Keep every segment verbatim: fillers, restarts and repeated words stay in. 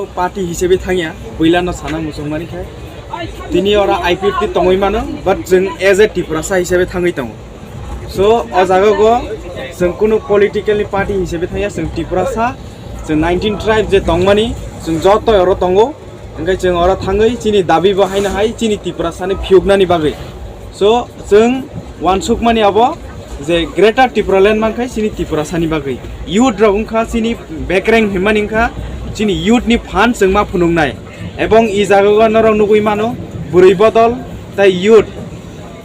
Party hisabe thangya, puila no sana muchung mani khe. Tini ora I P F T tongwi mano, but chwng as a Tiprasa hisabe thangwi tongo. So, o jaga go chwng kunu political ni party hisabe thangya, chwng Tiprasa, chwng nineteen tribe je tongmani, chwng joto oro tongo. Hwnkhe chwng oro thangwi chini dabi bo haino hai chini Tiprasa ni phiyuknani bagwi. So, chwng wansukmani abo je Greater Tipraland mankhe chini Tiprasani bagwi. Youth rok wngkha chini bekreng hinmani wngkha chini youth ni phan chwng ma phunuknai. Ebong i jagao norok nugwi mano bwrwi bodol tei youth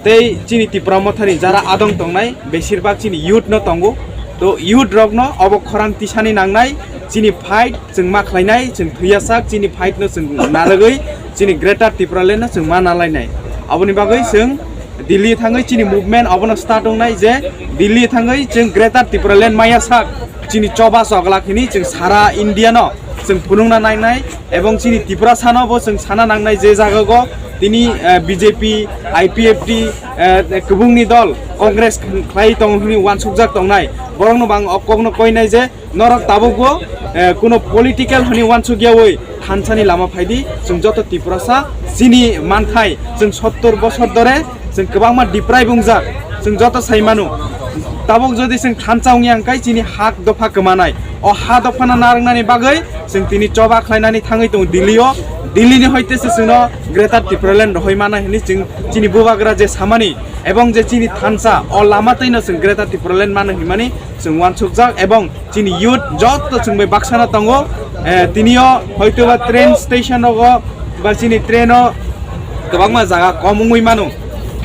tei chini Tipra Mothani jara adong tongnai besir bak chini youth no tongo. To youth rok no obo khorang tisani nangnai chini fight chwng ma khlainai, chwng thwiyasak chini fight no chwng narwgwi chini Greater Tipraland no chwng ma nalainai. Aboni bagwi chwng Delhi thangwi chini movement abono start wngnai je Delhi thangwi chwng Greater Tipraland maya sak chini choba choglak hini chwng sara India no chwng phunukna nainai ebong chini Tiprasa no bo chwng sana nangnai je jaga go tini, eh, B J P, I P F T, eh, kwbungni dol Congress khlai tong hini wansukjak tongnai borok no bang o kok no koinai je Norok tabukbo, eh, kuno political hwnwi uansukyawi thansani lama phaidi, chwng joto Tiprasa chini manthai, chwng sottor bosor dore chwng kwbangma deprive wngjak, chwng joto sai mano. Tabuk jodi chwng thansa wngya hwnkhe chini hak dopha kwmanai. O ha dophano narwknani bagwi chwng tini choba khlainani thangwi tongo Delhi-o. Delhi-ni hoite se chwngno Greater Tipraland rohoi mana hwnwi chwng chini bubagra je samani ebong je chini thansa o lama twino chwng Greater Tipraland mano hinmani chwng uansukjak ebong chini youth joto chwng bai baksana tongo. Eh, tinio hoitoba train station rogo ba chini train o kwbangma jaga kom wngwi mano,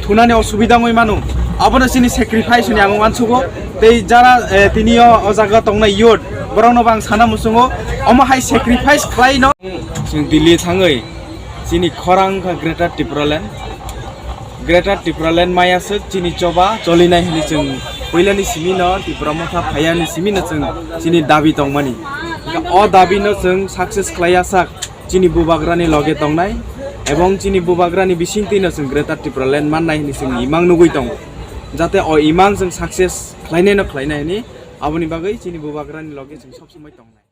thunani osubida wngwi mano, abono chini sacrifice hwnwi ang uansugo. Tei jara, eh, tinio o jaga tongnai youth borokno bo ang sana muchungo, omo hai sacrifice khlaino. Chwng Delhi thangwi chini khorang wngkha Greater Tipraland. Greater Tipraland maya swk chini choba cholinai hwnwi chwng puilani simino Tipra Motha phaiya ni simino chwng chini dabi tongmani. Hwnkhe o dabino chwng success khlaiya sak chini bubagrani loge tongnai ebong chini bubagrani bisingtwino chwng Greater Tipraland mannai hwnwi chwng imang nugwi tongo. Jate o imang chwng success khlainaino khlainai hwnwi aboni bagwi chini bubagrani loge chwng sob somoi tongnai.